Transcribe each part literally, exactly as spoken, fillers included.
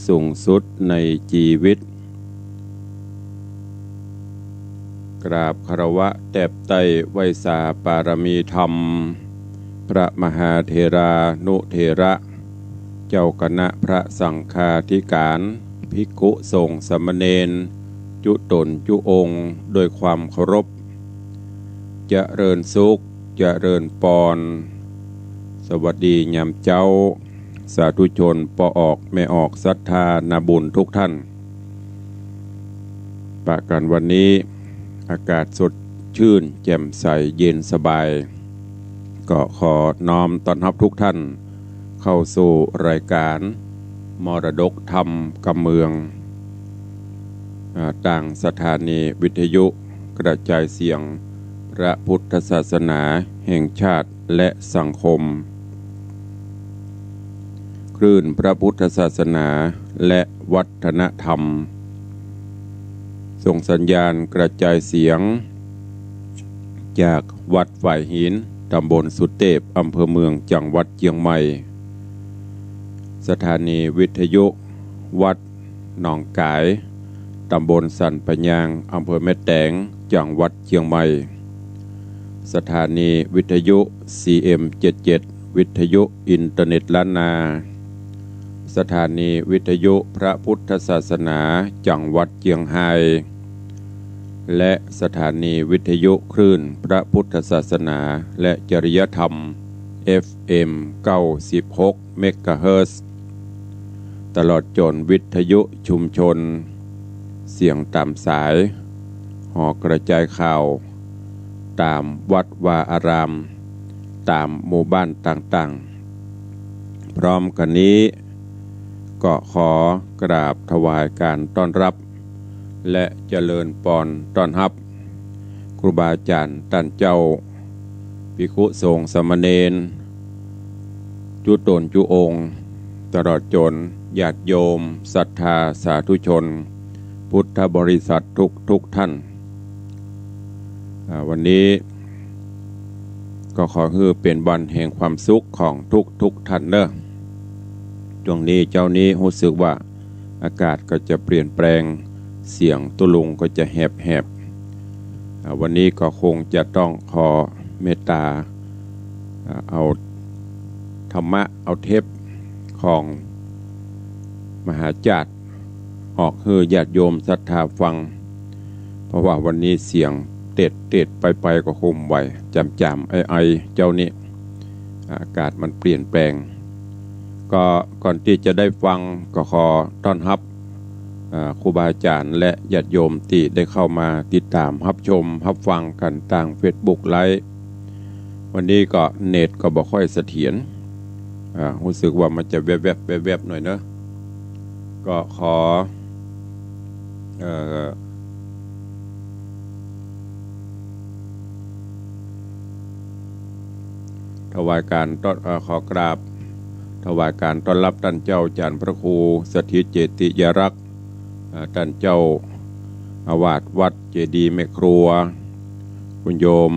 สูงสุดในจีวิต กราบคารวะแตบไต้ไหว้สาปารมีธรรม พระมหาเถรานุเถระ เจ้าคณะพระสังฆาธิการ ภิกขุสงฆ์สามเณร จุต๋นจุองค์ด้วยความเคารพ เจริญสุข เจริญปอน สวัสดียามเจ๊า สาธุชนป้อออกแม่ออกศรัทธานาบุญทุกท่าน ปะกั๋นวันนี้อากาศสดชื่นแจ่มใสเย็นสบาย ก็ขอน้อมต้อนรับทุกท่านเข้าสู่รายการมรดกธรรมกำเมือง อ่า ตางสถานีวิทยุกระจายเสียงพระพุทธศาสนาแห่งชาติและสังคม คลื่นพระพุทธศาสนาและวัฒนธรรม ส่งสัญญาณกระจายเสียง จากวัดฝายหิน ตำบลสุเตพ อำเภอเมือง จังหวัดเจียงใหม่ สถานีวิทยุวัดหนองก๋าย ตำบลสันป่ายาง อำเภอแม่แตง จังหวัดเจียงใหม่ สถานีวิทยุ ซีเอ็มเจ็ดเจ็ด วิทยุอินเทอร์เน็ตล้านนา สถานีวิทยุพระพุทธศาสนาจังหวัดเจียงฮาย และสถานีวิทยุคลื่นพระพุทธศาสนาและจริยธรรม เอฟเอ็ม เก้าสิบหก เมกะเฮิรตซ์ ตลอดจ๋นวิทยุชุมชน เสียงต๋ามสาย หอกระจายข่าว ต๋ามวัดวาอาราม ต๋ามหมู่บ้านต่างๆ พร้อมกั๋นนี้ ก็ขอกราบถวายก๋านต้อนรับ และเจริญปอนต้อนฮับ ครูบาอาจ๋ารย์ต้านเจ้า ภิกขุสงฆ์สามเณร จุต๋นจุองค์ ตลอดจ๋นญาติโยมศรัทธาสาธุชน พุทธบริษัททุกๆ ท่าน อ่า วันนี้ก็ขอหื้อเป๋นวันแห่งความสุขของทุกๆ ท่านเนาะ ช่วงนี้เจ๊านี้ฮู้สึกว่า อากาศก็จะเปลี่ยนแปลง เสียงตุ๊ลุงก็จะแหบๆ อ่า วันนี้ก็คงจะต้องขอเมตต๋า อ่า เอาธรรมะ เอาเทปของมหาจารย์ ออกหื้อญาติโยมศรัทธาฟัง เพราะว่าวันนี้เสียงเต็ดๆ ไปๆ ก็คงบ่ไหว จ๋ำๆ ไอๆ เจ๊านี้ อากาศมันเปลี่ยนแปลง ก็ก่อนตี้จะได้ฟัง ก็ขอต้อนฮับ อ่า ครูบาอาจ๋ารย์และญาติโยมตี้ได้เข้ามาติดต๋ามฮับชมฮับฟังกั๋นตางเฟซบุ๊กไลฟ์ วันนี้ก็เน็ตก็บ่ค่อยเสถียร อ่า ฮู้สึกว่ามันจะแวบๆ แวบๆ หน่อยเนาะ ก็ขอ เอ่อ ถวายก๋านต้อน เอ่อ ขอกราบถวายก๋านต้อนฮับต้านเจ้าอาจ๋ารย์พระครูสถิตเจติยรักษ์ เอ่อ ต้านเจ้าอาวาสวัดเจดีย์แม่ครัว คุณโยม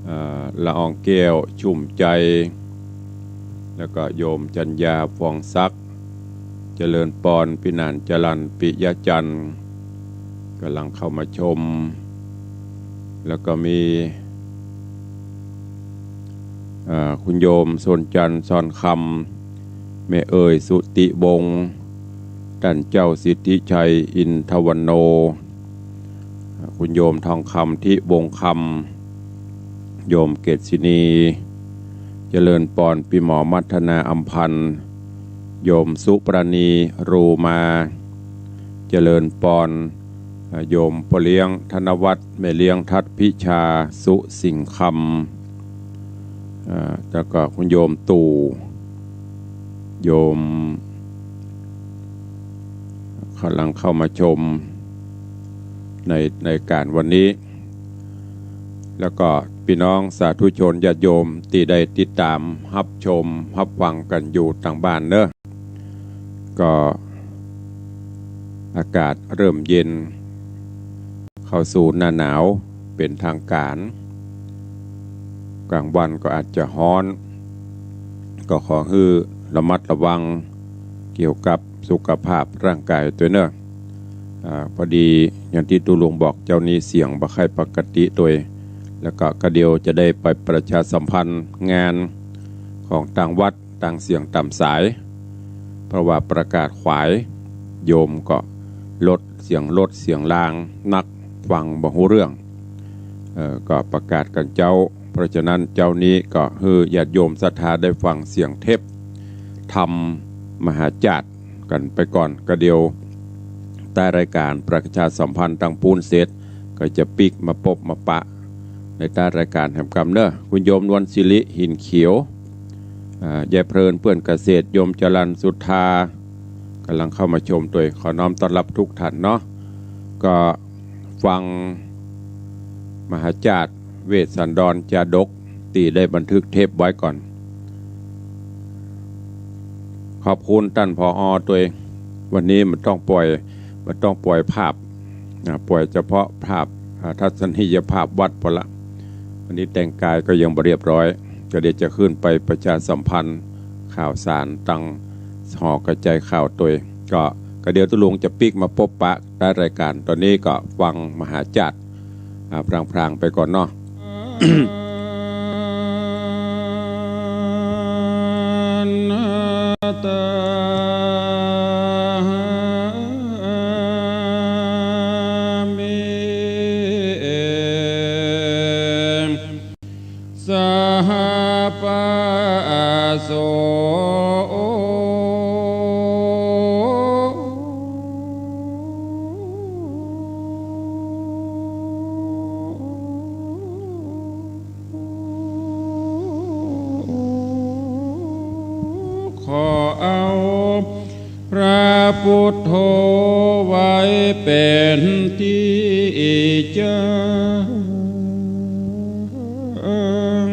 เอ่อ ละอองแก้วชุ่มใจ แล้วก็โยมจัญญาฟองศักดิ์ เจริญปอน พี่หนานจรัญ ปิยะจันทร์ ก่ำลังเข้ามาชม แล้วก็มี เอ่อ คุณโยมสนจันทร์ สอนคำ แม่เอ่ย สุติวงศ์ ต้านเจ้าสิทธิชัย อินทวันโน คุณโยมทองคำ ทิวงศ์คำ โยมเกษณี เจริญปอน ปี้หมอมัทนา อำพันธ์ โยมสุปราณี รูมา เจริญปอน โยมป้อเลี้ยง ธนวัฒน์ แม่เลี้ยง ทัศน์พิชา สุสิงห์คำ อ่า แล้วก็คุณโยมตู่ โยมก่ำลังเข้ามาชมใน ในก๋านวันนี้ แล้วก็ปี้น้องสาธุชนญาติโยมตี้ได้ติดต๋ามฮับชมฮับฟังกั๋นอยู่ตางบ้านเนาะ ก็อากาศเริ่มเย็น เข้าสู่หน้าหนาวเป๋นตางก๋าน ก๋างวันก็อาจจะฮ้อน ก็ขอหื้อระมัดระวังเกี่ยวกับ สุขภาพร่างกายตวยเน่อ อ่า พอดีอย่างตี้ตุ๊ลุงบอกเจ๊านี้เสียงบ่ใค่ปกติตวย แล้วก็กะเดี๋ยวจะได้ไปประชาสัมพันธ์งานของตางวัดตางเสียงต๋ามสาย เพราะว่าประกาศขวาย โยมก็ลดเสียงรถเสียงรางนัก ฟังบ่ฮู้เรื่อง เอ่อ ก็ประกาศกั๋นเจ๊า เพราะฉะนั้นเจ๊านี้ก็หื้อญาติโยมศรัทธาได้ฟังเสียงเทปธรรมมหาจาติกั๋นไปก่อน กะเดี๋ยวต้านรายก๋านประชาสัมพันธ์ตางปู๊นเสร็จ ก็จะปิ๊กมาปบมาปะในต้านรายก๋านแหมกำเน่อ คุณโยมนวลศิริ หินเขียว อ่า ยายเพลิน เปื้อนเกษตร โยมจรัญสุธา ก่ำลังเข้ามาชมตวย ขอน้อมต้อนรับทุกท่านเนาะ ก็ฟังมหาจาติเวสสันดรจาดก ตี้ได้บันทึกเทปไว้ก่อน ขอบคุณต้าน ผอ. ตวย วันนี้มันต้องปล่อย มันต้องปล่อยภาพ อ่า ปล่อยเฉพาะภาพ อ่า ทัศนียภาพวัดพอละ วันนี้แต่งกายก็ยังบ่เรียบร้อย ก็เดี๋ยวจะขึ้นไปประชาสัมพันธ์ข่าวสารตางหอกระจายข่าวตวย ก็ ก็เดี๋ยวตุ๊ลุงจะปิ๊กมาปบปะต้านรายก๋าน ต๋อนนี้ก็ฟังมหาจาติ อ่า พลางๆ ไปก่อนเนาะ สหปะโส ขอเอา พระพุทโธไว้เป๋นตี้จั้ง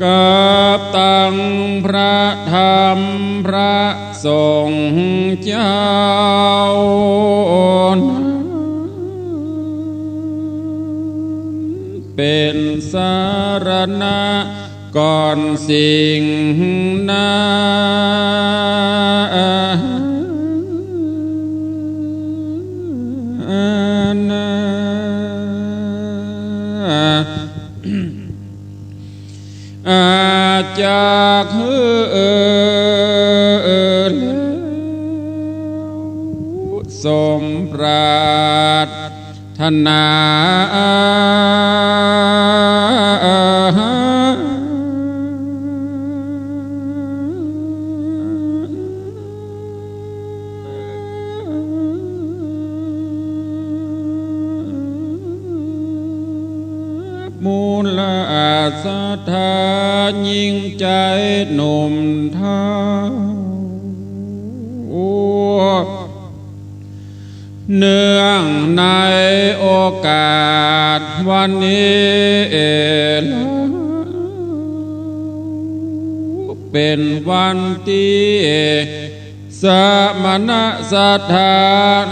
กับตังพระธรรมพระสงฆ์เจ้านั้น เป๋นสรณะ ก่อนสิ่งนานา อาจักหื้อแล้วสมปรารถ นา มูลศรัทธายิ่งใจ๋หนุ่มเฒ่า เนื่องในโอกาสวันนี้ เป๋นวันตี้สมณศรัทธา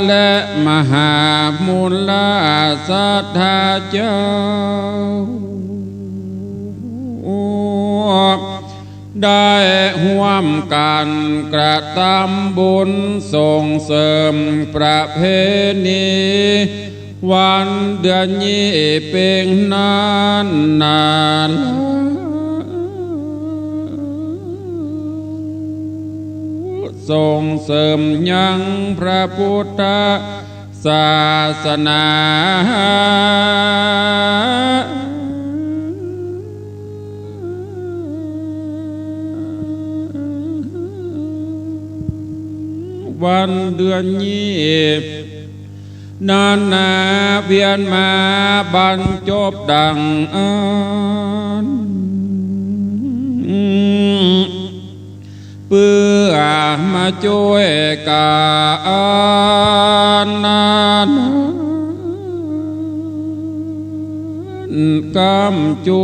และมหามูลศรัทธาเจ้า ได้ฮ่วมกั๋นกระตำบุญส่งเสริมประเพณี วันเดือนยี่เป็งนั้นนา ส่งเสริมยังพระพุทธ ศาสนา วันเดือนยี่ นานาเวียนมาบรรจบดังอั้น เปื้อมาจ้วยก๋านนั้น กำจู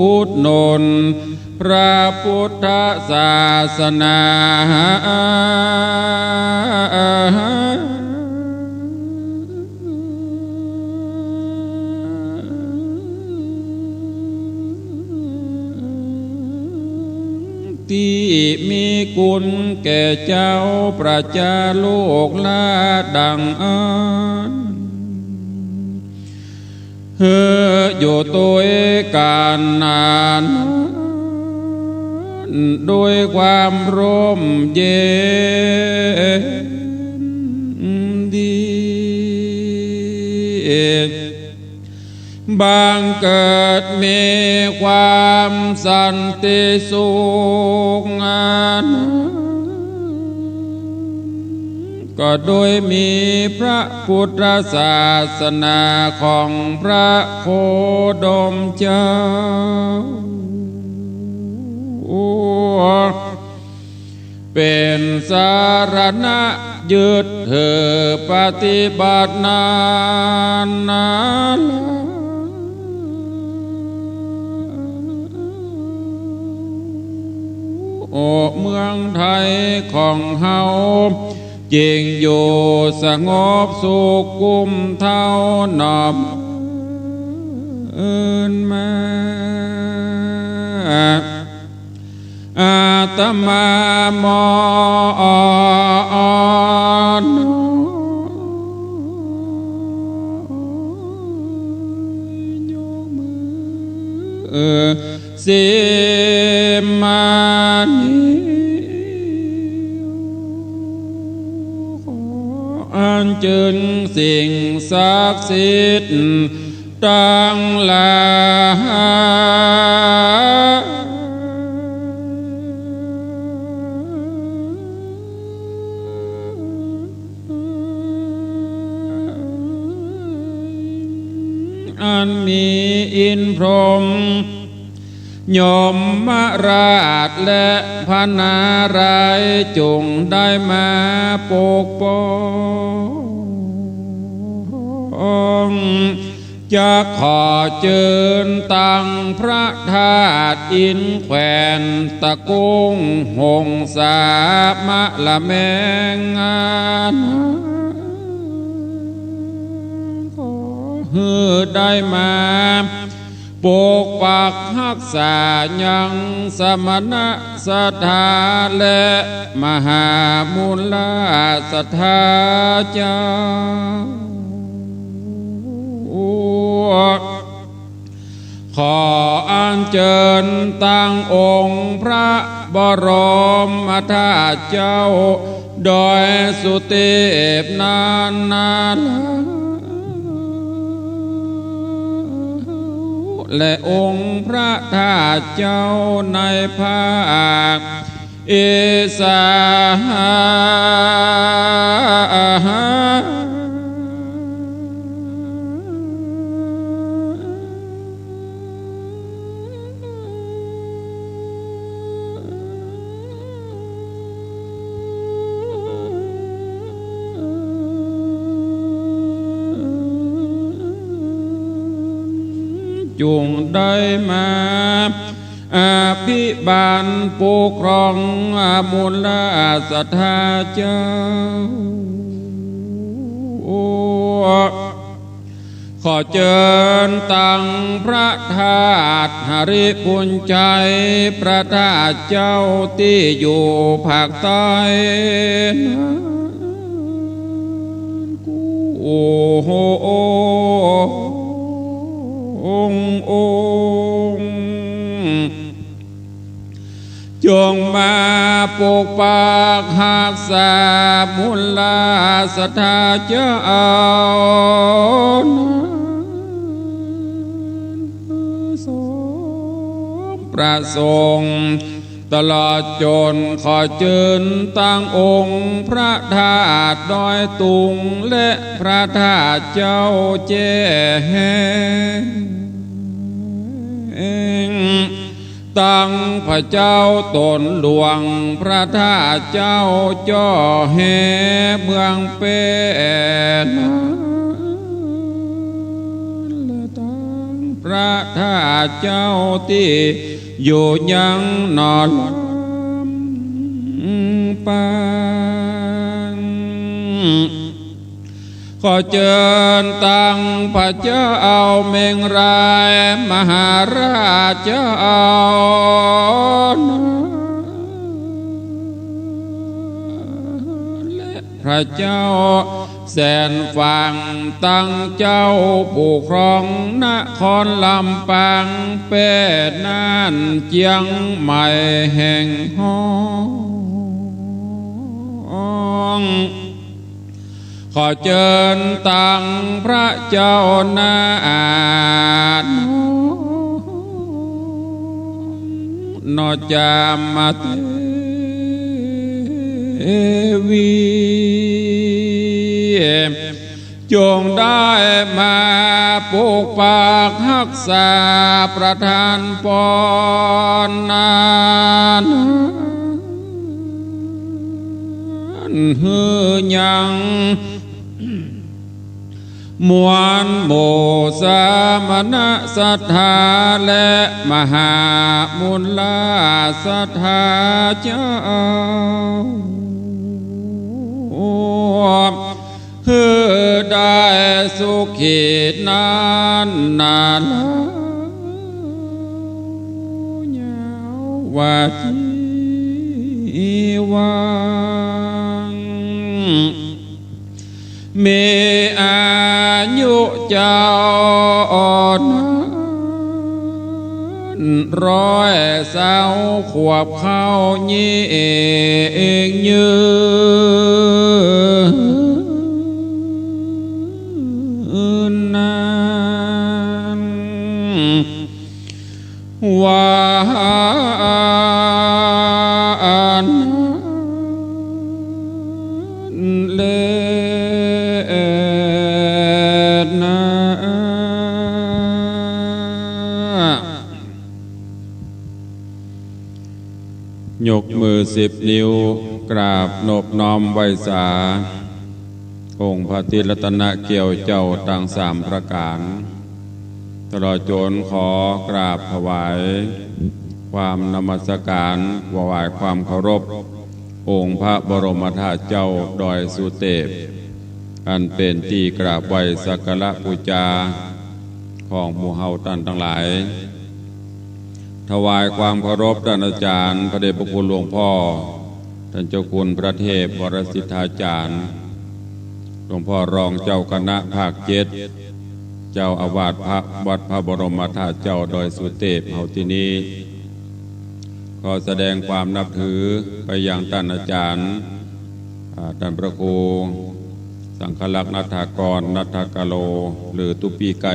อุดหนุนพระพุทธศาสนา ตี้มี คุณแก่เจ้าประจาลูกหล้าดังอั้น หื้ออยู่ตวยกั๋นนาน ด้วยความร่มเย็นดี บังเกิดมีความสันติสุข ก็โดยมีพระพุทธศาสนาของพระโคดมเจ้า เป๋นสรณะยึดถือปฏิบัตินั้นนา โอ้ เมืองไทยของเฮา จิ่งอยู่สงบสุขกุ้มเท้าหนอ เอิ้นมา อาตมามอ ยกมือ สิมานี้ ขออัญเจิญสิ่งศักดิ์สิทธิ์ตังหลาย อันมีอินทร์พรหม ยมราชและพระนารายณ์ จุ่งได้มาปกป้อง จักขอเจิญตังพระธาตุอินทร์แขวนตะกุง หงสามะละแมงงาน ขอหื้อได้มา ปกปักฮักษายังสมณศรัทธาและมหามุลศรัทธาเจ้า ขออัญเจิญตังองค์พระบรมธาตุเจ้า ดอยสุเตปนานนาลา และองค์พระธาตุเจ้าในภาคอีสาน จุ่งได้มาอภิบาลปกครองมุลศรัทธาเจ้า ขอเจิญตังพระธาตุหริภุญชัย พระธาตุเจ้าตี้อยู่ภาคใต้นั้น กู้องค์องค์ จงมาปกปักฮักษามุลศรัทธาเจ้านั้น สมประสงค์ ตลอดจ๋นขอเจิญตังองค์พระธาตุดอยตุง และพระธาตุเจ้าแจ้แฮง ตังพระเจ้าต๋นหลวง พระธาตุเจ้าจ้อแฮเมืองแป้นั้น และตังพระธาตุเจ้าตี้อยู่ยังหนอลำปาง ขอเจิญตังพระเจ้าเมงรายมหาราชเจ้านั้น พระเจ้าแสนฝาง ตังเจ้าผู้ครองนครลำปาง แป้ น่าน เจียงใหม่ แห่งฮ้อง ขอเจิญตังพระเจ้านาอาจ นอจามเทวี จงได้มาปกปักฮักษาประทานปอนนั้น หื้อยัง มวลหมู่สมณะศรัทธาและมหามุลลาศรัทธาเจ้า หื้อได้สุขีนานนาลา ยาวจีวัง มีอายุเจ้านั้น ร้อยเศร้าขวบเข้ายิ่งยืนนาน ว่าอันนั้นแลนา ยกมือสิบนิ้ว กราบนบน้อมไหว้สา องค์พระติรัตนเกี้ยวเจ้าตังสามประก๋าน ตลอดจ๋นขอกราบถวายความนมัสก๋าน ถวายความเคารพ องค์พระบรมธาตุเจ้าดอยสุเตป อันเป๋นตี้กราบไหว้สักการะปู๋จาของหมู่เฮาต้านตังหลาย ถวายความเคารพต้านอาจ๋ารย์ พระเดชพระคุณหลวงพ่อ ต้านเจ้าคุณพระเทพวรสิทธาจ๋ารย์ หลวงพ่อรองเจ้าคณะภาคเจ็ด เจ้าอาวาสพระวัดพระบรมธาตุเจ้าดอยสุเตปเฮาตี้นี้ ขอแสดงความนับถือไปยังต้านอาจ๋ารย์ อ่า ต้านพระครูสังฆรักษ์ณัฐกร ณัฐกโล หรือตุ๊ปี้ไก่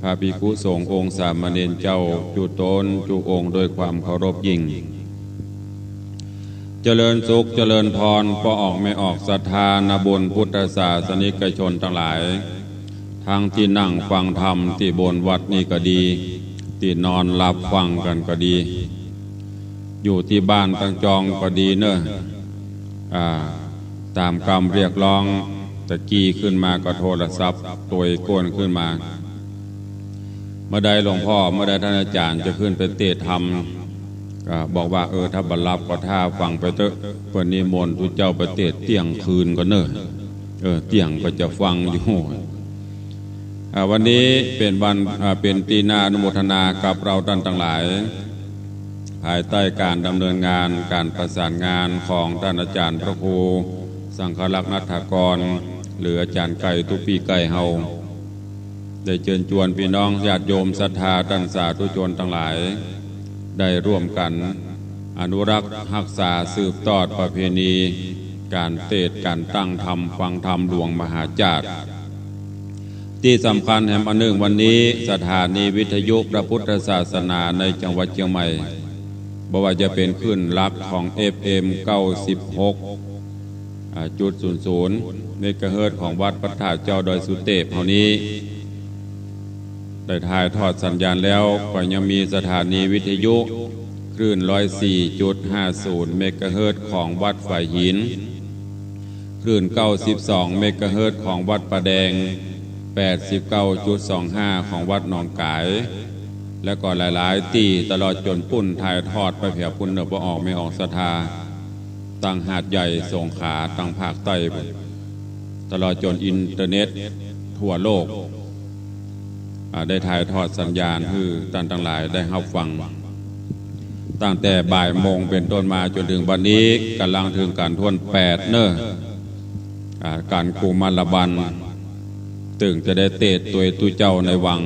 พระภิกขุสงฆ์องค์สามเณรเจ้า จุ๊ต๋นจุ๊องค์ด้วยความเคารพยิ่ง เจริญสุขเจริญพร ป้อออกแม่ออกศรัทธานาบุญพุทธศาสนิกชนตังหลาย ตึงตี้นั่งฟังธรรมตี้บนวัดนี้ก็ดี ตี้นอนหลับฟังกั๋นก็ดี อยู่ตี้บ้านตังจองก็ดีเน่อ อ่า ต๋ามกำเรียกร้อง ตะกี้ขึ้นมาก็โทรศัพท์ตวยก้นขึ้นมา เมื่อใดหลวงพ่อ เมื่อใดต้านอาจ๋ารย์จะขึ้นไปเตสน์ธรรม ก็บอกว่า เออ ถ้าบ่หลับก็ถ้าฟังไปเต๊อะ เปิ้นนิมนต์ตุ๊เจ้าไปเตสน์เตี้ยงคืนก่อเน่อ เออ เตี้ยงก็จะฟังอยู่ อ่า วันนี้เป๋นวัน อ่า เป๋นตี้น่าอนุโมทนากับเฮาต้านตังหลาย ภายใต้ก๋านดำเนินงาน ก๋านประสานงานของต้านอาจ๋ารย์พระครูสังฆรักษ์ณัฐกร หรืออาจ๋ารย์ไก่ตุ๊ปี้ไก่เฮา ได้เจิญจวนปี้น้องญาติโยมศรัทธาต้านสาธุชนตังหลาย ได้ร่วมกั๋นอนุรักษ์ฮักษาสืบทอดประเพณี ก๋านเตสน์ก๋านตั้งธรรมฟังธรรมหลวงมหาจาตุ ตี้สำคัญแหมอันนึ่ง วันนี้สถานีวิทยุพระพุทธศาสนาในจังหวัดเจียงใหม่ บ่ว่าจะเป๋นคลื่นหลักของ เอฟเอ็ม เก้าสิบหก อ่า จุดศูนย์ศูนย์ เมกะเฮิรตซ์ของวัดพระธาตุเจ้าดอยสุเตปเฮานี้ ได้ถ่ายทอดสัญญาณแล้ว ก็ยังมีสถานีวิทยุคลื่น ร้อยสี่จุดห้าศูนย์ เมกะเฮิรตซ์ของวัดฝายหิน คลื่น เก้าสิบสอง เมกะเฮิรตซ์ของวัดป่าแดง แปดสิบเก้าจุดสองห้า ของวัดหนองก๋าย และก็หลายๆ ตี้ตลอดจ๋นปุ้นถ่ายทอดไปแผวปุ้นเน่อ ป้อออกแม่ออกศรัทธา ตังหาดใหญ่สงขลา ตังภาคใต้ปุ้น ตลอดจ๋นอินเทอร์เน็ตทั่วโลก อ่า ได้ถ่ายทอดสัญญาณหื้อต้านตังหลายได้ฮับฟัง ตั้งแต่บ่ายโมงเป๋นต้นมาจ๋นเถิงบัดนี้ ก่ำลังเถิงก๋านถ้วนแปดเน่อ อ่า ก๋านกุมารบัน เถิงจะได้เตสน์ตวยตุ๊เจ้าในวัง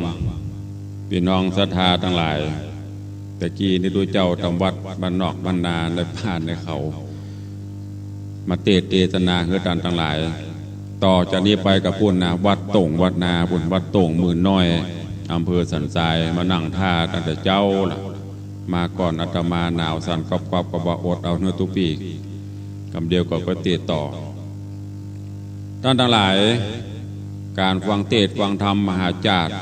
ปี้น้องศรัทธาตังหลาย แต่กี้นี้ตุ๊เจ้าต๋ามวัดบ้านนอกบ้านนาในป่าในเขา มาเตสน์เตสนาหื้อต้านตังหลาย ต่อจากนี้ไปก็ปู๊นนะ วัดโต่งวัดนาปู๊น วัดโต่งหมื่นน้อย อำเภอสันทราย มานั่งท่าตั้งแต่เจ๊าละ มาก่อนอาตมา หนาวสั่นก๊อบๆ ก็บ่อดเอาเนาะตุ๊ปี้ กำเดียวก็ไปเตสน์ต่อ ต้านตังหลาย ก๋านฟังเตสน์ฟังธรรมมหาจาตุ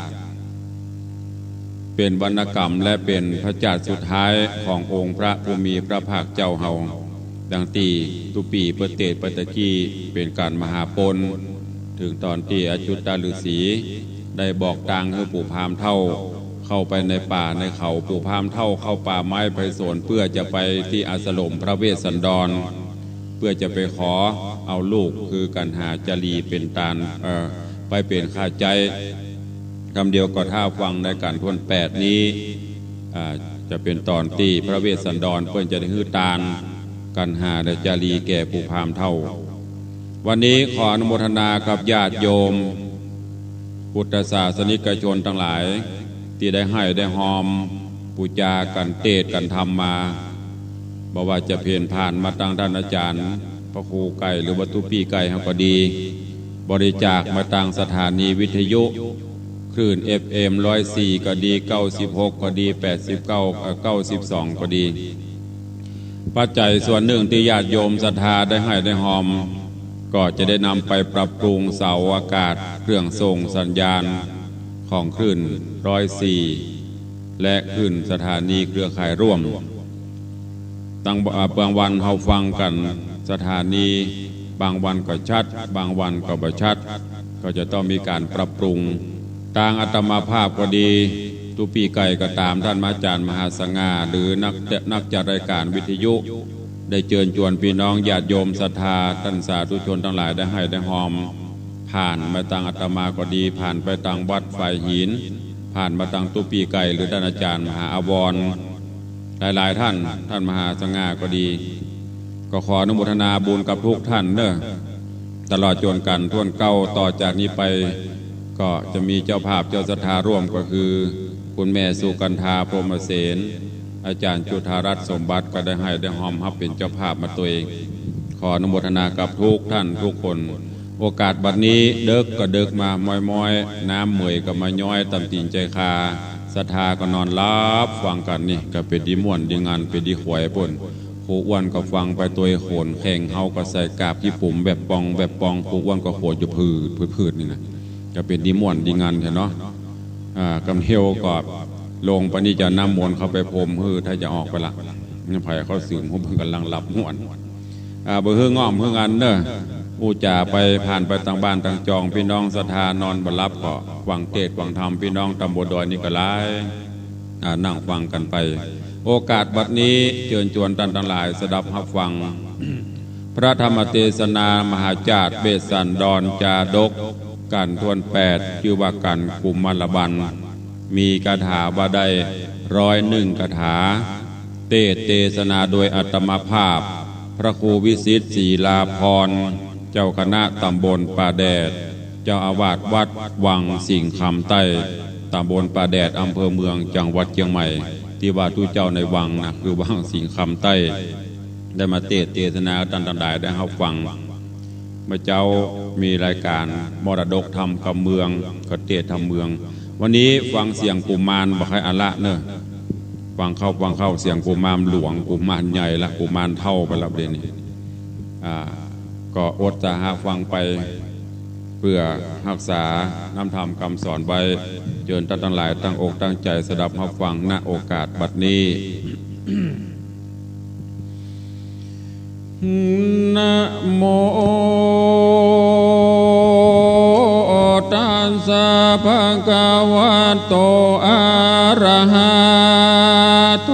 เป๋นวรรณกรรมและเป๋นพระจาตุสุดท้ายขององค์พระผู้มีพระภาคเจ้าเฮา ดังตี้ตุ๊ปี้เปิ้นเตสน์ไปตะกี้ เป๋นก๋านมหาปน เถิงต๋อนตี้อจุตฤๅษีได้บอกตางหื้อปู่พราหมณ์เฒ่า เข้าไปในป่าในเขา ปู่พราหมณ์เฒ่าเข้าป่าไม้ไปสวน เปื้อจะไปตี้อาสรมพระเวสสันดร เปื้อจะไปขอเอาลูกคือกัณหาจารีเป๋นตาน เอ่อ ไปเป๋นข้าใจ๊ กำเดียวก็ถ้าฟังในก๋านถ้วนแปดนี้ อ่า จะเป๋นต๋อนตี้พระเวสสันดรเปิ้นจะได้หื้อตานกัณหาและจารีแก่ปู่พราหมณ์เฒ่า วันนี้ขออนุโมทนากับญาติโยม พุทธศาสนิกชนตังหลาย ตี้ได้ไห้ได้ฮอม ปู๋จากั๋น เตสน์กั๋นธรรมมา บ่ว่าจะเพ่นผ่านมาตางต้านอาจ๋ารย์พระครูไก่ หรือว่าตุ๊ปี้ไก่เฮาก็ดี บริจาคมาตางสถานีวิทยุ คลื่น เอฟเอ็ม ร้อยสี่ ก็ดี เก้าสิบหก ก็ดี แปดสิบเก้า เอ่อ เก้าสิบสอง ก็ดี ปัจจัยส่วนนึ่งตี้ญาติโยมศรัทธาได้ไห้ได้ฮอม ก็จะได้นำไปปรับปรุงเสาอากาศ เครื่องส่งสัญญาณของคลื่น ร้อยสี่ และคลื่นสถานีเครือข่ายร่วม ตั้ง อ่า บางวันเฮาฟังกั๋นสถานี บางวันก็ชัด บางวันก็บ่ชัด ก็จะต้องมีก๋านปรับปรุง ตางอาตมาภาพก็ดี ตุ๊ปี้ไก่ก็ต๋าม ต้านอาจ๋ารย์มหาสง่า หรือนัก นักจัดรายก๋านวิทยุ ได้เจิญจวนปี้น้องญาติโยมศรัทธา ต้านสาธุชนตังหลายได้ไห้ได้ฮอม ผ่านมาตางอาตมาก็ดี ผ่านไปตางวัดฝายหิน ผ่านมาตางตุ๊ปี้ไก่ หรือต้านอาจ๋ารย์มหาอาวรณ์ หลายๆ ต้าน ต้านมหาสง่าก็ดี ก็ขออนุโมทนาบุญกับทุกต้านเนาะ ตลอดจ๋นก๋านถ้วนเก้า ต่อจากนี้ไป ก็จะมีเจ้าภาพเจ้าศรัทธาร่วม ก็คือคุณแม่สุกันธา พรหมเสน อาจ๋ารย์จุฑารัตน์สมบัติ ก็ได้ไห้ได้ฮอมฮับเป๋นเจ้าภาพมาตวย ขออนุโมทนากับทุกต้านทุกคน โอกาสบัดนี้ เดิ็กก็เดิ็กมาม้อยๆ น้ำเหมยก็มาย้อยต๋ามตี๋นจาคา ศรัทธาก็นอนหลับฟังกั๋นนี่ ก็เป๋นดีม่วนดีงัน เป๋นดีขวัญปู๊น ครูอ้วนก็ฟังไปตวยโขนแข่ง เฮาก็ใส่กาบขี้ปุ๋มแวบปองแวบปอง ครูอ้วนก็ขวัญอยู่ผืดๆ นี่นะ ก็เป๋นดีม่วนดีงันแท้เนาะ อ่า กำเดียวก็ลงไปนี่จะน้ำมนต์เข้าไปพรมหื้อ ถ้าจะออกไปละ นี่ไผเขาสืบ ฮู้เบิ่งก่ำลังหลับม่วน อ่า บ่หื้อง่อมหื้องันเนาะ อู้จ๋าไป ผ่านไปตางบ้านตางจอง ปี้น้องศรัทธานอนบ่หลับก็ฟังเตสน์ฟังธรรม ปี้น้องต๋ามบนดอยนี่ก็หลาย อ่า นั่งฟังกั๋นไป โอกาสบัดนี้เจิญจวนต้านตังหลายสดับฮับฟัง พระธรรมเตสนามหาจาตุเวสสันดรจาดก ก๋านถ้วนแปด จื้อว่าก๋านกุมารบัน มีคาถาว่าได้ร้อยนึ่งคาถา เตสน์เตสนาโดยอาตมาภาพ พระครูวิสิทธิ์ ศรีลาภรณ์ เจ้าคณะต๋ามบลป่าแดด เจ้าอาวาสวัดวังสิงห์คำใต้ ต๋ามบลป่าแดด อำเภอเมือง จังหวัดเจียงใหม่ ตี้ว่าตุ๊เจ้าในวังนะ คือวังสิงห์คำใต้ ได้มาเตสน์เตสนาต้านตังหลายได้ฮับฟัง เมื่อเจ๊ามีรายก๋านมรดกธรรมกำเมือง ก็เตสน์ธรรมเมือง วันนี้ฟังเสียงกุมารบ่ใค่อันละเนาะ ฟังเข้าฟังเข้าเสียงกุมารหลวง กุมารใหญ่ละ กุมารเฒ่าไปละเดี๋ยวนี้ อ่า ก็อดสาหะฟังไป เปื้อฮักษาน้ำธรรมกำสอนไว้ เจิญต้านตังหลายตั้งอกตั้งใจ๋สดับฮับฟัง ณ โอกาสบัดนี้ นะโม ตัสสะ ภะคะวะโต อะระหะโต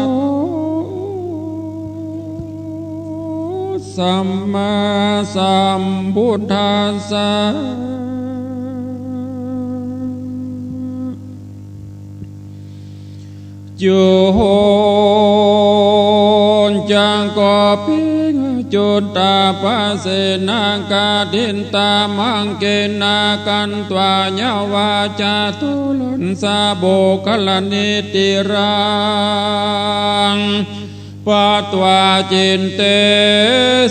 สัมมาสัมพุทธัสสะ จุนจังก็เป๋น จุตตาปะเสนากาทินตามังเกนากันตวายาวาจาตุรัสสะโบคละนิติรัง ปัตวาจินเต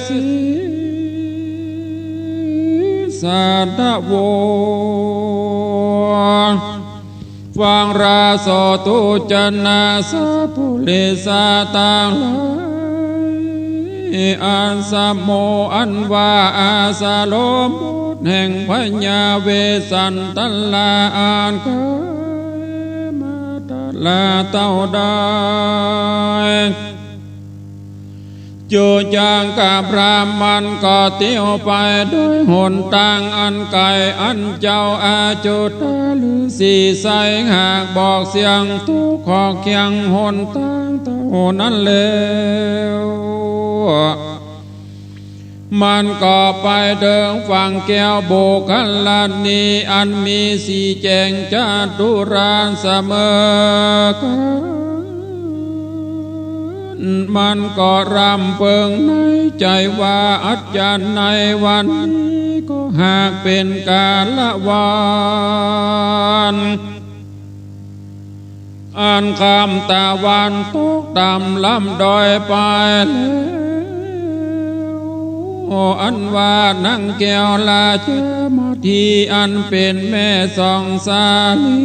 สิ สาทะโว ฟังราโสตุจนะสัพปุริสาตังหลาย อาสโมอันว่าอาสรมบทแห่งพญาเวสสันตะลาอันเกยมาตลาเต้าได้ จุจังกะพราหมณ์มันก็เตียวไปโดยหนตางอันไก๋ อันเจ้าอาจุตฤๅษีไส้หากบอกเสียงตุ๊กข์ขอเคียงหนตางเต้านั้นแล้ว มันก็ไปเถิงฝั่งแก้วโบคละนิอันมีสีแจ้งจัตุรัสเสมอกั๋น มันก็ร่ำเปิงในใจ๋ว่า อัจจาในวันนี้ก็หากเป๋นกาละวัน อันค่ำตะวันตกต่ำล้ำดอยไปแล้ว อันว่านางแก้วราชมะถีอันเป๋นแม่สองสาลี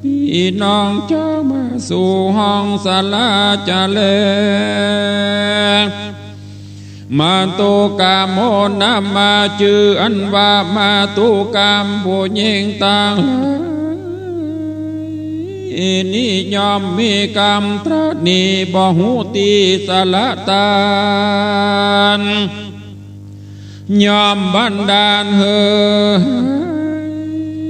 ปี้น้องจักมาสู่ห้องศาลาจะแล มาตุกาโมนะมาจื้ออันว่ามาตุกามผู้ญิงตังหลาย นี้ย่อมมีกำตระหนี่บ่ฮู้ตี้สละตาน ย่อมบันดาลหื้อหา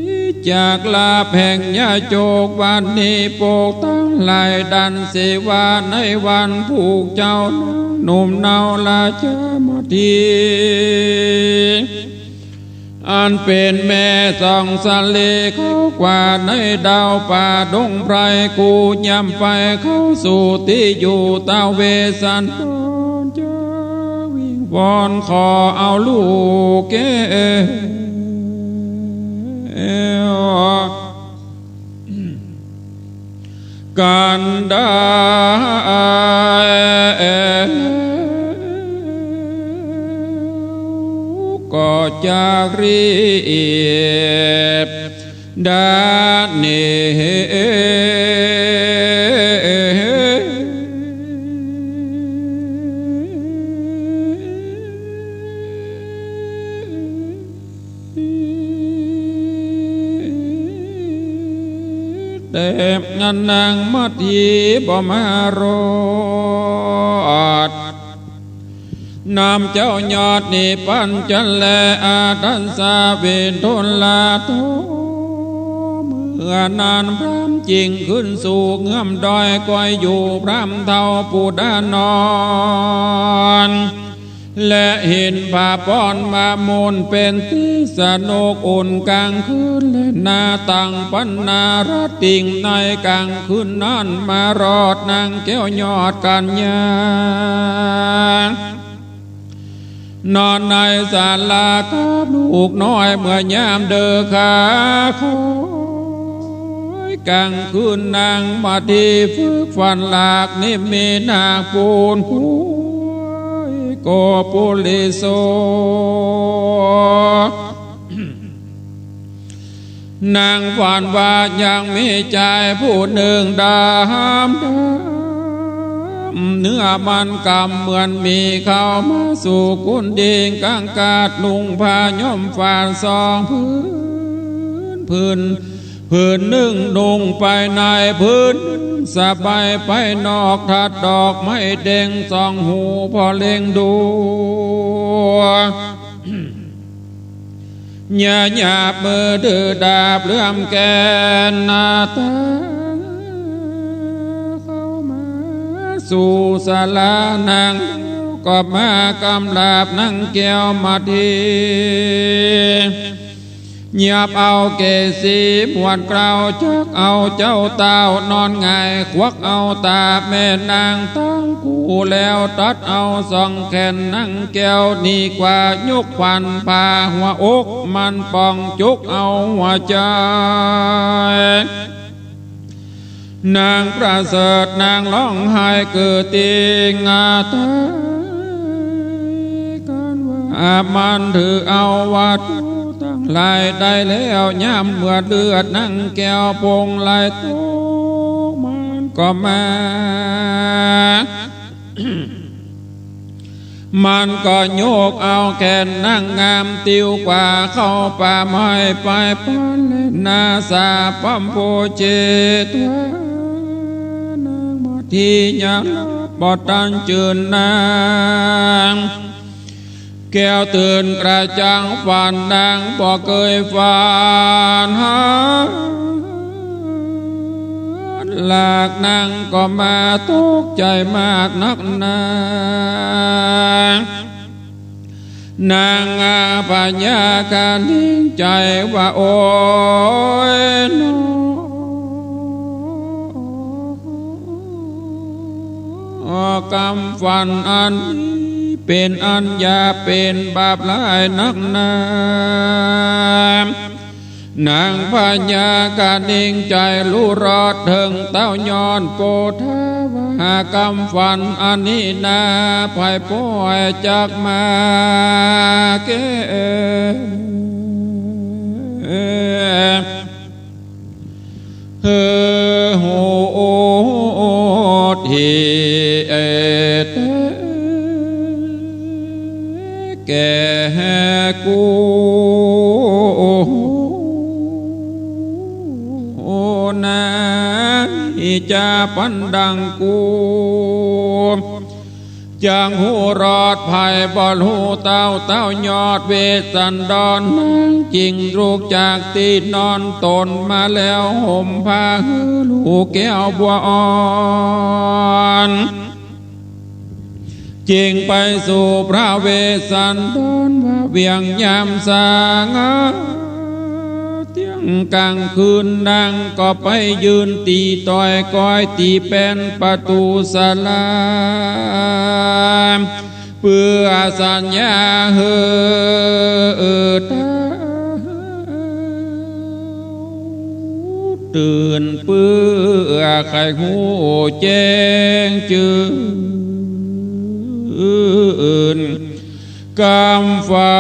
ยจากลาภแห่งยาโจก วันนี้ปกตังหลายดันเสวาในวันผูกเจ้าหนุ่มเนาราชมะถี อันเป๋นแม่สองสาลีเข้ากว่าในดาวป่าดงไพร กูย่ำไปเข้าสู่ตี้อยู่ตาเวสสันดรจะวิงวอนขอเอาลูกแก้ว กันได้ ก็จะรีบดาเน แต่นางมะถีบ่มารอด นำเจ้ายอดนี้ปั๋นจันแล อาทัสสะวิทุลาโต เมื่อนั้นพรามจึงขึ้นสู่เงื้อมดอย ก้อยอยู่พรามเฒ่าผู้ดานอน และเห็นผ้าป้อนมามูนเป๋นตี้สนุกอุ่นก๋างคืน และนาตังปันนาราตริงในก๋างคืนนั้น มารอดนางแก้วยอดกัญญา นอนในศาลากับลูกน้อย เมื่อยามเดิกขาคอยก๋างคืน นางมะถีฝึกฝันหลากนิมิตนาคปูนกล้วยโกปุริโส นางฝันว่ายังมีจายผู้นึ่งดำดำ เนื้อมันก๋ำเหมือนหมีเข้ามาสู่กุฏิ กังขาดนุ่งผ้าย้อมฝาดสองผืน ผืน ผืนนึ่งนุ่งไปใน ผืนนึ่งสบายไปนอก ทัดดอกไม้แดงสองหูพอเล็งดู หยาบหยาบมือถือดาบเลื่อมแกนหน้าตา เข้ามาสู่ศาลานาง ก็มากำราบนางแก้วมะถี หยับเอาเกศสีหมวดเกล้า จักเอาเจ้าเต้านอนหงาย ควักเอาต๋าแม่นางตังคู่ แล้วตัดเอาสองแขนนางแก้วนี้กว่า ยกฟันผ่าหัวอก มันป่องจุกเอาหัวใจ๋ นางประเสริฐนางฮ้องไห้เกิดติงาตาย กั๋นว่ามันถือเอาวัตถุตังหลายได้แล้ว ยามเมื่อเลือดนางแก้วปงไหลตก มันก็มา มันก็ยกเอาแขนนางงาม ติ้วกว่าเข้าป่าไม้ไป ปันแลนาสาปั๊มโพเจตวา นางบ่ตี้ยังหลับบ่ตันจื้น นางแก้วตื่นกระจ่าง ฝันนางบ่เกยฝัน หากนางก็มาตกใจ๋มากนักหนา นางอาพญาคะนิงใจ๋ว่า โอ๊ยหนอ กำฝันอันนี้เป๋นอันหยาบ เป๋นบาปร้ายนักหนา นางพญาคะนิงใจ๋ฮู้รอดเถิงเต้ายอดโพธาวา กำฝันอันนี้นา ใผป้อยจักมาแก้ เออ โหดเต แก่กูนา จะปันดังกู จักฮู้รอด ใผบ่ฮู้เต้า เต้ายอดเวสสันดร นางจึงลุกจากตี้นอนต๋นมาแล้ว ห่มผ้าหื้อลูกแก้วบัวอ่อน จึงไปสู่พระเวสสันดรว่า เวียงยามสาง เตี้ยงกลางคืน นางก็ไปยืนตี้ตอยก้อย ตี้แป้นประตู๋ศาลา เปื้อสัญญาหื้อเต้าตื่น เปื้อใค่ฮู้แจ้งจื้น กำฝั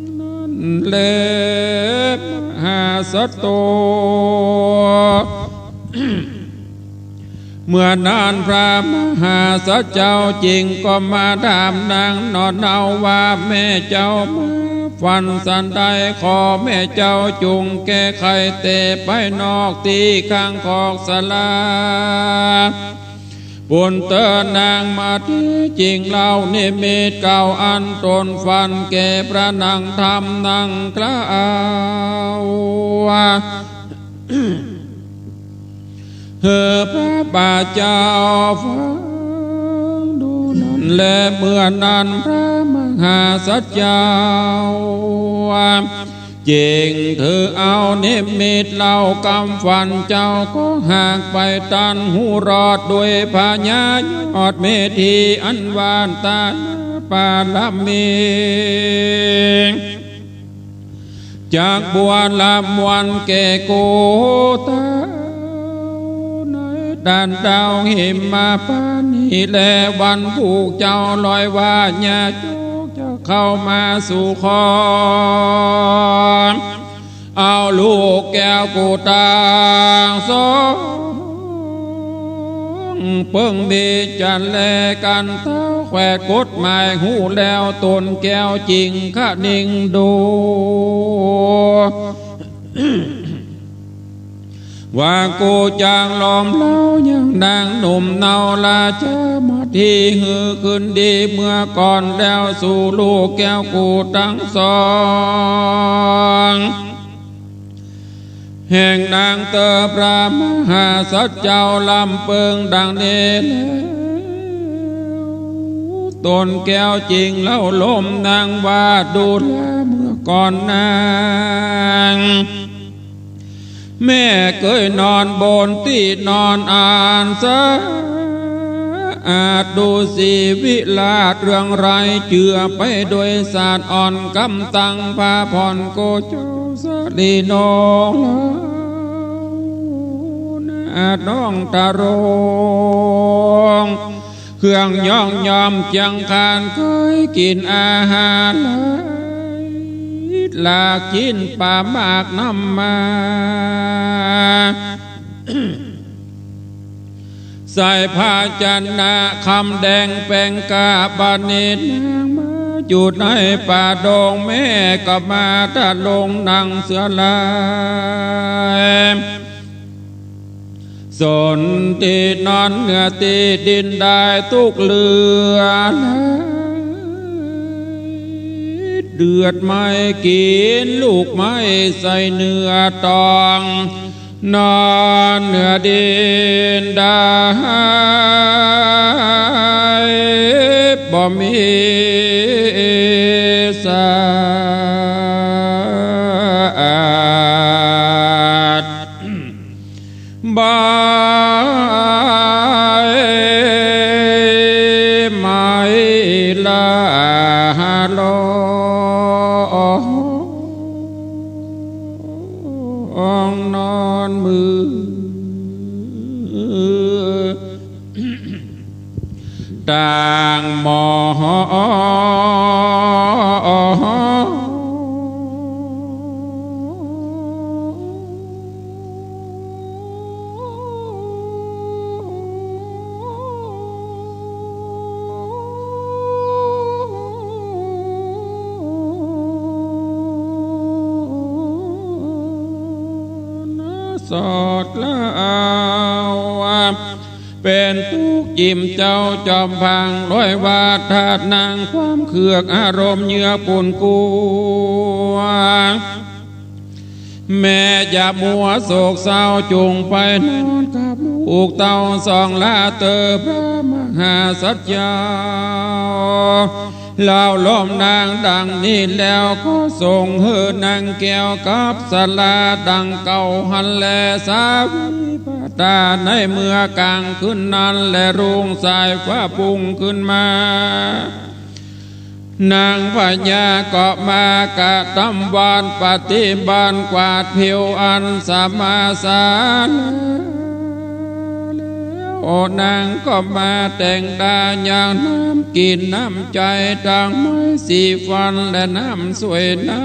นนั้นแล มหาสัตว์โต เมื่อนั้นพระมหาสัตว์เจ้าจึงก็มาถามนางหนอเนาว่า แม่เจ้ามาฝันสันใด ขอแม่เจ้าจุ่งแก้ไขเตไปนอกตี้ข้างคอกศาลา ปูนเต๊อะนางมาตี้ จึงเล่านิมิตเก่าอันต๋นฝันแก่พระนางธรรมนางกล่าวว่า หื้อพระบาทเจ้าฟังดูนั้นแล เมื่อนั้นพระมหาสัตว์เจ้า จึงถือเอานิมิตเล่ากำฝันเจ้า ก็หากไปตันฮู้รอด ด้วยพญายอดเมธีอันหว่านตาปารมี จักบวชละมวลแก่กูเต้า ในด้านดาวหิมพานต์นี้แล วันผูกเจ้าลอยว่า ญาติโยมจะเข้ามาสู่ขอ เอาลูกแก้วกูตังสอง เปิ้งมีจันแลกันเต้า แขวดกฎหมายฮู้แล้ว ต๋นแก้วจึงคะนิงดู ว่ากูจักลมเล้ายังนางหนุ่มเนาราชามาทีหื้อคืนดีเมื่อก่อนแล้วสู่ลูกแก้วกูตังสอง แห่งนางเตอพระมหาสัจเจ้าลำเปิงดังนี้แล้ว ตนแก้วจริงเล่าลมนางว่าดูแลเมื่อก่อนนาง แม่เกยนอนบนตี้นอนอันสะอาดดูสีวิราชเรืองไร้เจือไปโดยสาดอ่อนกำตังผ้าผ่อนโกเจ้าสลีนองลานาดน้องตะรง เครื่องย่องยอมเจียงคานเคยกิ๋นอาหารหลายหลากกิ๋นปลาหมากน้ำมา ใส่ภาชนะคำแดงแปงกาบานินนางมาอยู่ในป่าดงแม่ก็มาตะลงหนังเสือลาย สนตี้นอนเหนือตี้ดินได้ทุกเรือน เดือดไม้กิ๋นลูกไม้ใส่เนื้อตอง นอนเหนือดินได้บ่มีสะอาด ใบไม้ละลองนอนมือ ต่างหมอง สอดแล้ว เป๋นตุ๊กข์จิ่มเจ้าจอมพัง ด้วยว่าธาตุนางความเคืองอารมณ์เยือกปูนกัว แม่อย่ามัวโศกเศร้า จุ่งไปนอนกับลูกเต้าสองลาเตอพระมหาสัจเจ้า เล่าลมนางดังนี้แล้วก็ส่งหื้อนางแก้วกับสลาดังเก่าหั้นแล สาวิปตาในเมื่อกลางคืนนั้นแล รุ่งสายฟ้าปุ้งขึ้นมา นางพญาก็มากระตำวานปฏิบัติกวาดผิวอันสมาสาแล้ว นางก็มาแต่งตาอย่างน้ำกิ๋นน้ำใจ๊ ตังไม้สีฟันและน้ำสวยหน้า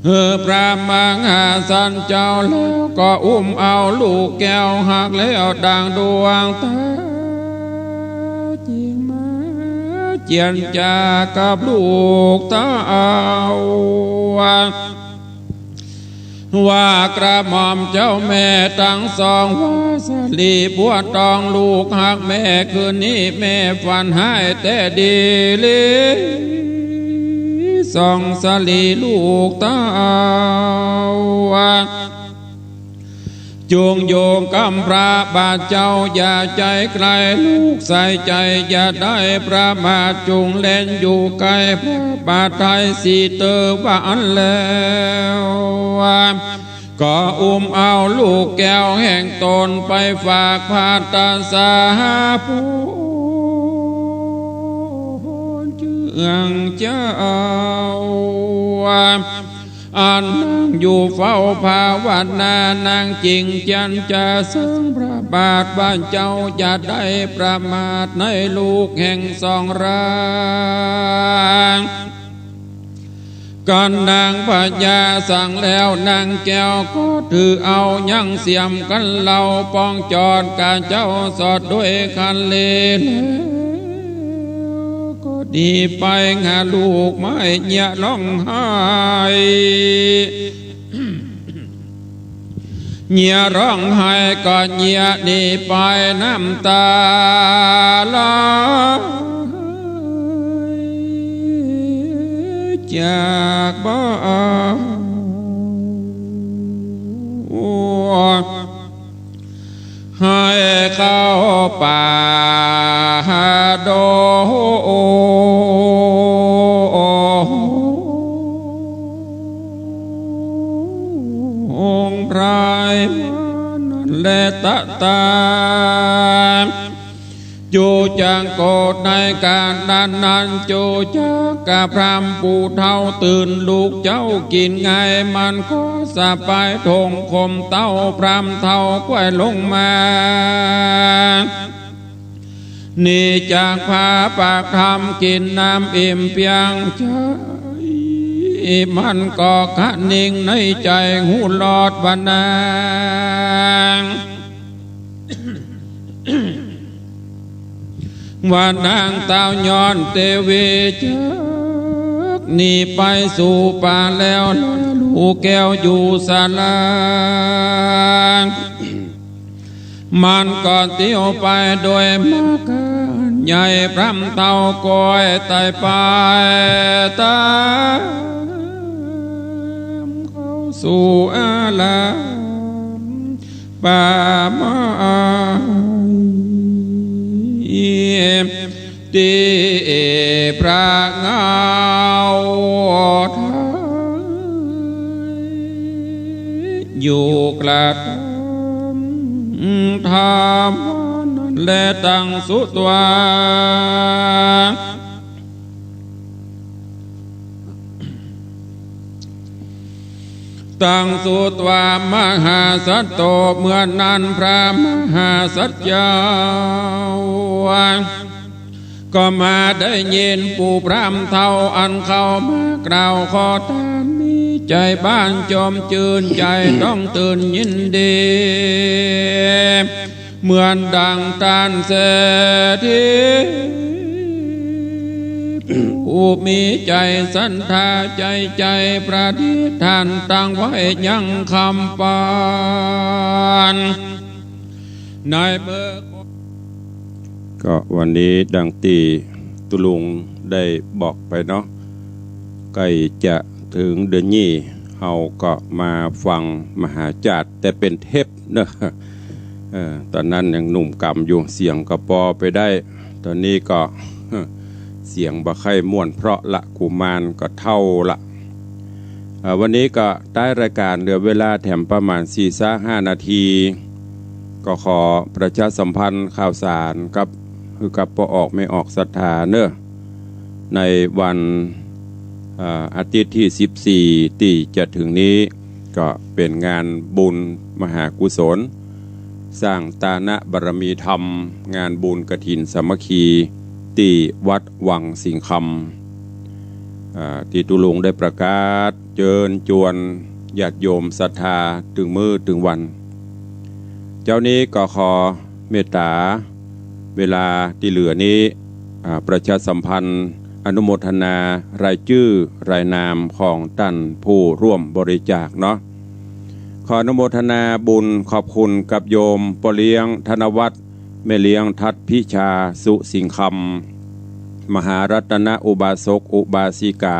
หื้อพระมหาสัจเจ้าแล้วก็อุ้มเอาลูกแก้วหักแล้วดังดวงต๋า จิ่งมาเจียรจากับลูกเต้า ว่ากระหม่อมเจ้าแม่ตังสองว่าสลีบัวตองลูกฮักแม่ คืนนี้แม่ฝันฮ้ายแต๊ดีหลี สองสลีลูกเต้า จุ่งอยู่กำพร้าบาดเจ้าอย่าใจ๋ใคร่ ลูกใส่ใจ๋อย่าได้ประมาท จุ่งเล่นอยู่ใก้พระบาทไท้ สี่เตอว่าอั้นแล้ว ก็อุ้มเอาลูกแก้วแห่งต๋นไปฝากภัตตาสหะพลเจื้องเจ้า อันนั่งอยู่เฝ้าภาวนานางจิ่งเจียรจาเซิงพระบาทว่าเจ้าอย่าได้ประมาทในลูกแห่งสองราช กันนางพญาสั่งแล้วนางแก้วก็ถือเอายังเสียมกันเล่า ปองจอดกาเจ้าสอดด้วยคันเลแล้ว ก็ หนีไป หาลูกไม้เยียะฮ้องไห้ เยียะฮ้องไห้ก็เยียะหนีไป น้ำตาไหลจากบ้าน ให้เข้าป่าดงไพร และตะตา จูจักโกรธในก๋านนั้นๆ จูจักกะพร่ำผู้เฒ่าตื่นลูกเจ้ากิ๋นไง มันก็สะปายถงขมเต้า พร่ำเฒ่าก้วยลงมา หนีจากผาปากถ้ำกิ๋นน้ำอิ่มเปียงใจ๋ มันก็คะนิงในใจ๋ฮู้ลอดว่านาง ว่านางต้าวย้อนเตวีจักหนีไปสู่ป่าแล้ว ลูกแก้วอยู่สาลา มันก็เตียวไปโดยมากใหญ่ พร่ำเฒ่าก้อยไต่ไปต๋ามเข้าสู่อาราม ป่าไม้ตี้พระเงาไทยอยู่กระทำธรรม และตั้งสุตวา ตั้งสุตวามหาสัตโต เมื่อนั้นพระมหาสัตเจ้า ก็มาได้ยินผู้พร่ำเฒ่าอันเข้ามากล่าวขอตานนี้ ใจ๋บ้านจมจื้น ใจ๋ต้องตื่นยินดี เหมือนดังต้านเศรษฐี ผู้มีใจ๋ศรัทธาใจ๋ ใจ๋ประดิษฐานตั้งไว้ยังคำปาน ในเมื่อ ก็วันนี้ดังตี้ตุ๊ลุงได้บอกไปเนาะ ใก้จะเถิงเดือนยี่ เฮาก็มาฟังมหาจาด แต่เป๋นเทปเนาะ เออ ต๋อนนั้นยังหนุ่มก๋ำอยู่ เสียงก็ปอไปได้ ต๋อนนี้ก็ เสียงบ่ใค่ม่วนเพราะละ กุมารก็เฒ่าละ เอ่อ วันนี้ก็ต้ายรายก๋านเหลือเวลาแถมประมาณสี่ซากห้านาที ก็ขอประชาสัมพันธ์ข่าวสารกับ คือกับป้อออกแม่ออกศรัทธาเนาะ ในวัน เอ่อ อาทิตย์ตี้สิบสี่ตี้จะเถิงนี้ ก็เป๋นงานบุญมหากุศล สร้างตานะบารมีธรรม งานบุญกฐินสามัคคี ตี้วัดวังสิงห์คำ อ่า ตี้ตุ๊ลุงได้ประกาศเจิญจวนญาติโยมศรัทธาตึงมื้อตึงวัน เจ๊านี้ก็ขอเมตต๋าเวลาตี้เหลือนี้ อ่า ประชาสัมพันธ์อนุโมทนารายจื้อรายนามของต้านผู้ร่วมบริจาคเนาะ ขออนุโมทนาบุญขอบคุณกับโยมป้อเลี้ยงธนวัฒน์ แม่เลี้ยงทัดพิชาสุสิงห์คำ มหารัตนอุบาสกอุบาสิกา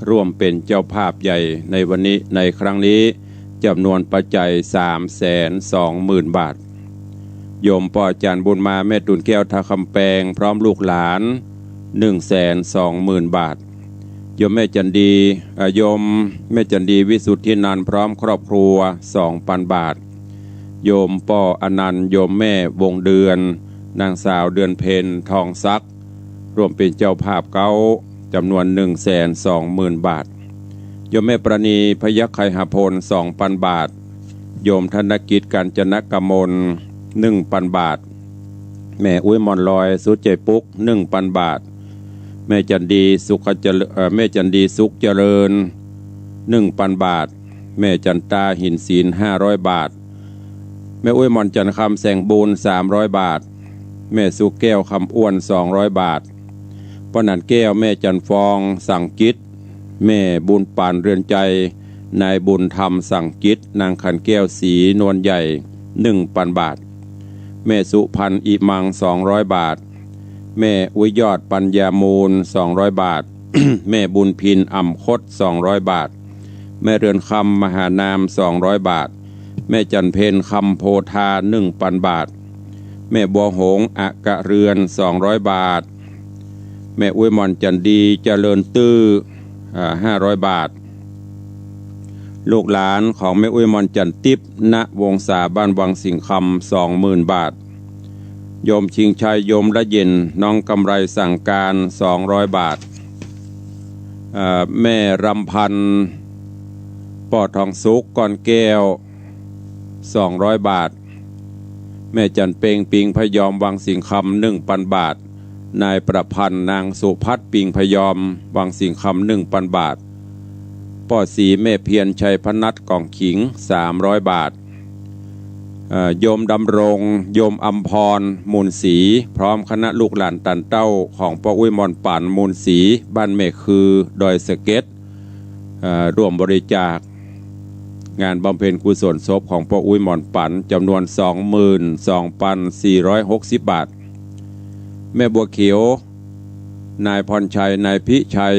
ร่วมเป๋นเจ้าภาพใหญ่ในวันนี้ ในครั้งนี้ จ๋ำนวนปัจจัยสามแสนสองหมื่นบาท โยมป้ออาจ๋ารย์บุญมา แม่ตูนแก้วท่าคำแปง พร้อมลูกหลาน หนึ่งแสนสองหมื่นบาท โยมแม่จันดี เอ่อ โยมแม่จันดีวิสุทธินันท์ พร้อมครอบครัว สองปันบาท โยมป้ออนันต์ โยมแม่วงเดือน นางสาวเดือนเพ็ญ ทองศักดิ์ ร่วมเป๋นเจ้าภาพเก๊า จ๋ำนวนหนึ่งแสนสองหมื่นบาท โยมแม่ประณี พยัคฆ์ไคหพล สองปันบาท โยมธนกิจ กาญจนกมล หนึ่งปันบาท แม่อุ๊ยหม่อนลอย สุดใจ๋ปุ๊ก หนึ่งปันบาท แม่จันดี สุขเจริญ เอ่อ แม่จันดี สุขเจริญ หนึ่งปันบาท แม่จันตา หินศิลป์ ห้าร้อยบาท แม่อุ๊ยหม่อนจันทร์คำ แสงบุญ สามร้อยบาท แม่สุแก้ว คำอ้วน สองร้อยบาท ป้อหนานแก้ว แม่จันทร์ฟอง สังกิต แม่บุญปาน เรือนใจ นายบุญธรรม สังกิต นางขันแก้ว ศรีนวลใหญ่ หนึ่งปันบาท แม่สุพรรณ อิมัง สองร้อยบาท แม่อุ๊ยยอด ปัญญามูล สองร้อยบาท แม่บุญพิน อ่ำคด สองร้อยบาท แม่เรือนคำ มหานาม สองร้อยบาท แม่จันเพ็ญ คำโพธา หนึ่งปันบาท แม่บัวหงส์ อักกะเรือน สองร้อยบาท แม่อุ๊ยหม่อนจันดี เจริญตื้อ อ่า ห้าร้อยบาท ลูกหลานของแม่อุ๊ยหม่อนจันติ๊บ ณ วงศา บ้านวังสิงห์คำ สองหมื่นบาท โยมชิงชัย โยมละเย็น น้องกำไร สั่งการ สองร้อยบาท เอ่อ แม่รำพันธ์ ป้อทองสุข ก้อนแก้ว สองร้อยบาท แม่จันเปง ปิงพยอม วังสิงห์คำ หนึ่งปันบาท นายประพันธ์ นางสุพัฒน์ ปิงพยอม วังสิงห์คำ หนึ่งปันบาท ป้อศรี แม่เพียร ชัยพนัส ก่องขิง สามร้อยบาท เอ่อ โยมดำรง โยมอำพร มูลศรี พร้อมคณะลูกหลานตันเต้าของป้ออุ๊ยหม่อนปัน มูลศรี บ้านแม่คือ ดอยสะเก็ด เอ่อ ร่วมบริจาคงานบำเพ็ญกุศลศพของป้ออุ๊ยหม่อนปัน จำนวน สองหมื่นสองพันสี่ร้อยหกสิบบาท แม่บัวเขียว นายพรชัย นายพิชัย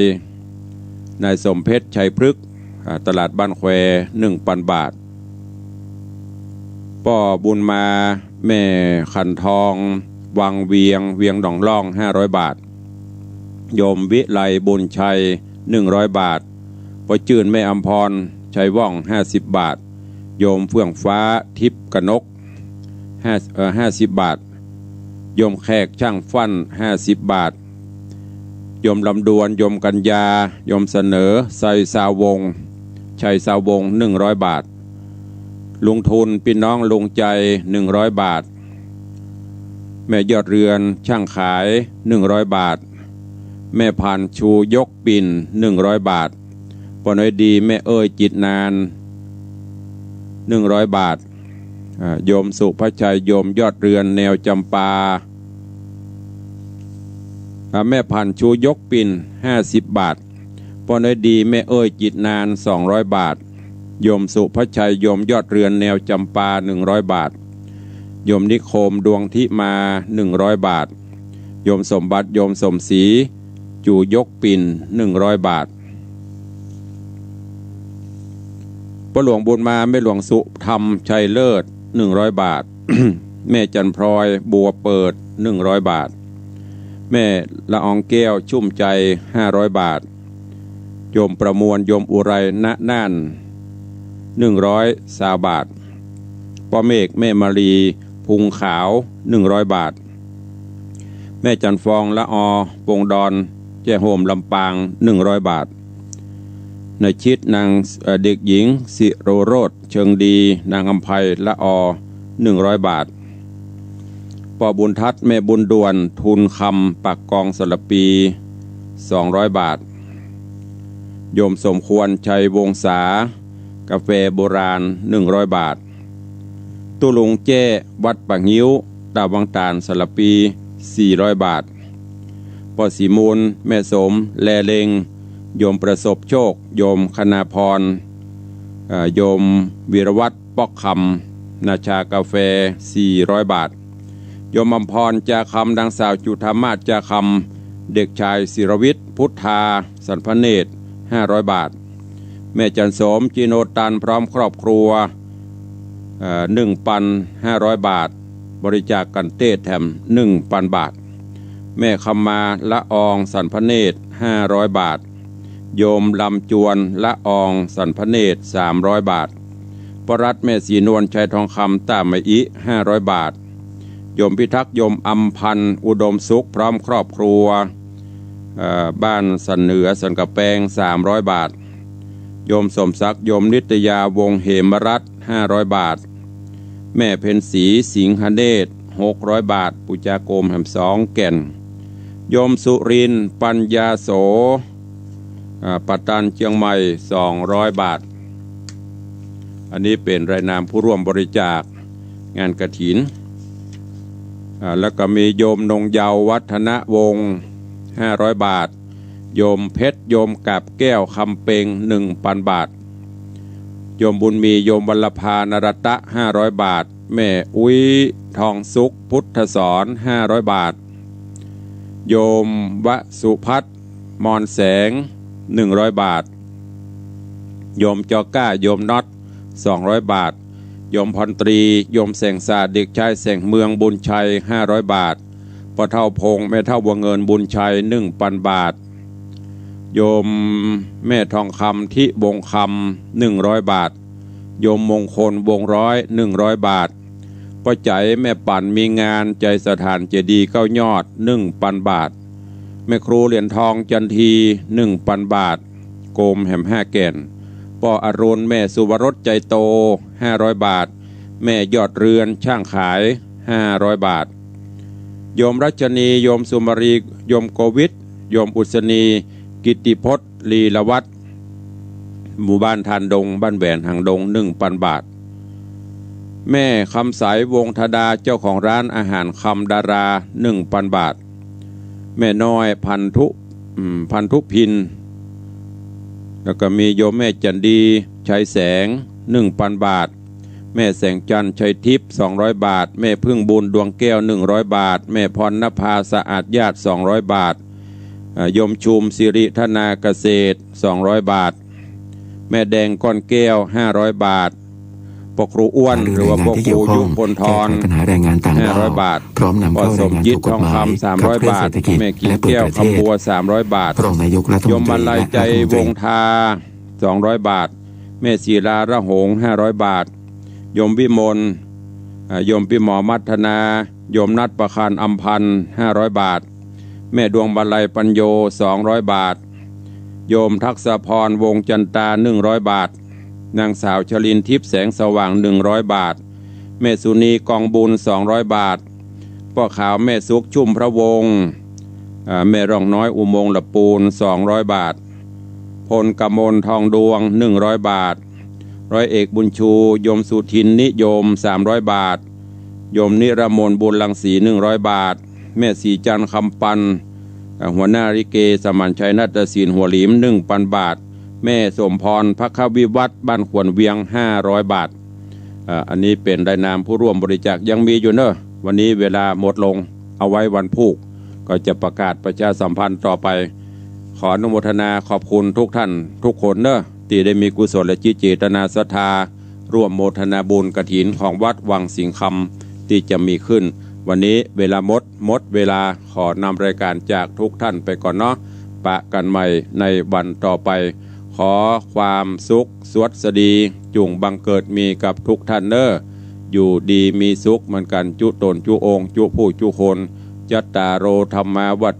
นายสมเพชร ชัยพฤกษ์ อ่า ตลาดบ้านแคว หนึ่งปันบาท ป้อบุญมา แม่ขันทอง วังเวียง เวียงหนองล่อง ห้าร้อยบาท โยมวิไล บุญชัย หนึ่งร้อยบาท ป้อจื้น แม่อำพร ชัยว่อง ห้าสิบบาท โยมเฟื่องฟ้า ทิพย์กนก ห้า เอ่อ ห้าสิบบาท โยมแขก ช่างฟั่น ห้าสิบบาท โยมลำดวน โยมกัญญา โยมเสนอ ชัยซาวงศ์ ชัยซาวงศ์ หนึ่งร้อยบาท ลุงทุน ปี้น้องลุงใจ หนึ่งร้อยบาท แม่ยอดเรือน ช่างขาย หนึ่งร้อยบาท แม่ผ่านชู ยกปิ่น หนึ่งร้อยบาท ป้อน้อยดี แม่เอ้ย จิตนาน หนึ่งร้อยบาท อ่า โยมสุภชัย โยมยอดเรือน แนวจำปา อ่า แม่ผ่านชู ยกปิ่น ห้าสิบบาท ป้อน้อยดี แม่เอ้ย จิตนาน สองร้อยบาท โยมสุภชัย โยมยอดเรือน แนวจำปา หนึ่งร้อยบาท โยมนิคม ดวงทิมา หนึ่งร้อยบาท โยมสมบัติ โยมสมศรี จูยกปิ่น หนึ่งร้อยบาท ป้อหลวงบุญมา แม่หลวงสุธรรม ชัยเลิศ หนึ่งร้อยบาท แม่จันพลอย บัวเปิด หนึ่งร้อยบาท แม่ละอองแก้ว ชุ่มใจ ห้าร้อยบาท โยมประมวล โยมอุไร ณ น่าน หนึ่งร้อยซาวบาท ป้อเมฆ แม่มาลี พุงขาว หนึ่งร้อยบาท แม่จันฟอง ละออ ปงดอน แจ้โฮม ลำปาง หนึ่งร้อยบาท นายชิด นาง เอ่อ เด็กหญิง สิโรโรจน์ เชิงดี นางอำไพ ละออ หนึ่งร้อยบาท ป้อบุญทัศน์ แม่บุญด่วน ทุนคำ ปากกอง สารปี สองร้อยบาท โยมสมควร ชัยวงศา กาแฟโบราณ หนึ่งร้อยบาท ตุ๊ลุงแจ้ วัดป่างิ้ว ตาวังตาล สารปี สี่ร้อยบาท ป้อศรีมูล แม่สม แลเล็ง โยมประสบโชค โยมคณาพร เอ่อ โยมวีรวัฒน์ ป๊อกคำ นาชากาแฟ สี่ร้อยบาท โยมอำพร จาคำ นางสาวจุฑามาศ จาคำ เด็กชายศิรวิทย์ พุทธา สันพเนตร ห้าร้อยบาท แม่จันโสม จิโนตัน พร้อมครอบครัว เอ่อ หนึ่งปันห้าร้อยบาท บริจาคกั๋นเต้แถม หนึ่งปันบาท แม่คำมา ละออง สันพเนตร ห้าร้อยบาท โยมลำจวน ละออง สันพเนตร สามร้อยบาท ป้อรัฐ แม่ศรีนวล ชัยทองคำ ต้ามะอิ ห้าร้อยบาท โยมพิทักษ์ โยมอำพันธ์ อุดมสุข พร้อมครอบครัว เอ่อ บ้านสันเหนือ สันกะแปง สามร้อยบาท โยมสมศักดิ์ โยมนิตยา วงศ์เหมรัตน์ ห้าร้อยบาท แม่เพ็ญศรี สิงหเนตร หกร้อยบาท ปู๋จาโกมแหมสองแก่น โยมสุรินทร์ ปัญญาโส อ่า ปัตตาน เจียงใหม่ สองร้อยบาท อันนี้เป๋นรายนามผู้ร่วมบริจาคงานกฐิน อ่า แล้วก็มีโยมนงเยาว์ วัฒนวงศ์ ห้าร้อยบาท โยมเพชร โยมกาบแก้ว คำเปง หนึ่งปันบาท โยมบุญมี โยมวัลภา นรตะ ห้าร้อยบาท แม่อุ๊ย ทองสุข พุทธสอน ห้าร้อยบาท โยมวสุพัฒน์ มอนแสง หนึ่งร้อยบาท โยมจอก้า โยมน็อต สองร้อยบาท โยมพรตรี โยมแสงสาด เด็กชายแสงเมือง บุญชัย ห้าร้อยบาท ป้อเฒ่าพงษ์ แม่เฒ่าบัวเงิน บุญชัย หนึ่งปันบาท โยมแม่ทองคำ ทิวงศ์คำ หนึ่งร้อยบาท โยมมงคล วงศ์ร้อย หนึ่งร้อยบาท ป้อใจ๋ แม่ปั่น มีงาน ใจ๋สถานเจดีย์เก้ายอด หนึ่งปันบาท แม่ครูเหรียญทอง จันที หนึ่งปันบาท โกมแหมห้าแก่น ป้ออรุณ แม่สุวรส ใจโต ห้าร้อยบาท แม่ยอดเรือน ช่างขาย ห้าร้อยบาท โยมรัชนี โยมสุมาลี โยมโกวิท โยมอุศนี กิตติพจน์ ลีลวัฒน์ หมู่บ้านทานดง บ้านแหวนหางดง หนึ่งปันบาท แม่คำใส วงธดา เจ้าของร้านอาหารคำดารา หนึ่งปันบาท แม่น้อย พันธุ อืม พันธุพิน แล้วก็มีโยมแม่จันดี ชัยแสง หนึ่งปันบาท แม่แสงจันทร์ ชัยทิพย์ สองร้อยบาท แม่พึ่งบุญ ดวงแก้ว หนึ่งร้อยบาท แม่พรนภา สะอาดญาติ สองร้อยบาท อ่า โยมชุม สิริธนาเกษตร สองร้อยบาท แม่แดง ก้อนแก้ว ห้าร้อยบาท ป้อครูอ้วน หรือว่าป้อครูยุพลทร ปัญหาแรงงานต่างด้าว ห้าร้อยบาท พร้อมนำเข้าแรงงานถูกกฎหมาย ขับเคลื่อนเศรษฐกิจ แม่กิ่งแก้ว คำบัว สามร้อยบาท รองนายกรัฐมนตรี โยมมาลัยใจ วงศ์ทา สองร้อยบาท แม่ศิลา ระหง ห้าร้อยบาท โยมวิมล อ่า โยมปิหมอ มัทนา โยมนัท ประคานอำพันธ์ ห้าร้อยบาท แม่ดวงมาลัย ปัญโย สองร้อยบาท โยมทักษพร วงศ์จันตา หนึ่งร้อยบาท นางสาวชลินทิพย์ แสงสว่าง หนึ่งร้อยบาท แม่สุนี กองบุญ สองร้อยบาท ป้อขาว แม่สุข ชุ่มพระวงศ์ อ่า แม่ร่องน้อย อุโมงค์ละปูน สองร้อยบาท พลกมล ทองดวง หนึ่งร้อยบาท ร้อยเอกบุญชู โยมสุทิน นิยม สามร้อยบาท โยมนิรมน บุญรังสี หนึ่งร้อยบาท แม่ศรีจันทร์ คำปัน อ่า หัวหน้าลิเกสมานชัยนาฏศิลป์ หัวหลีม หนึ่งปันบาท แม่สมพร ภัควิวัฒน์ บ้านขวนเวียง ห้าร้อยบาท อ่า อันนี้เป๋นรายนามผู้ร่วมบริจาค ยังมีอยู่เน่อ วันนี้เวลาหมดลง เอาไว้วันพูก ก็จะประกาศประชาสัมพันธ์ต่อไป ขออนุโมทนาขอบคุณทุกท่านทุกคนเน่อ ตี้ได้มีกุศลจิตเจตนาศรัทธา ร่วมโมทนาบุญกฐินของวัดวังสิงห์คำ ตี้จะมีขึ้น วันนี้เวลาหมด หมดเวลา ขอนำรายการจากทุกท่านไปก่อนเนาะ ปะกั๋นใหม่ในวันต่อไป ขอความสุขสวัสดี จุ่งบังเกิดมีกับทุกท่านเน่อ อยู่ดีมีสุขเหมือนกั๋น จุ๊ต๋นจุ๊องค์ จุ๊ผู้จุ๊คน จัตตาโร ธัมมา วัฑ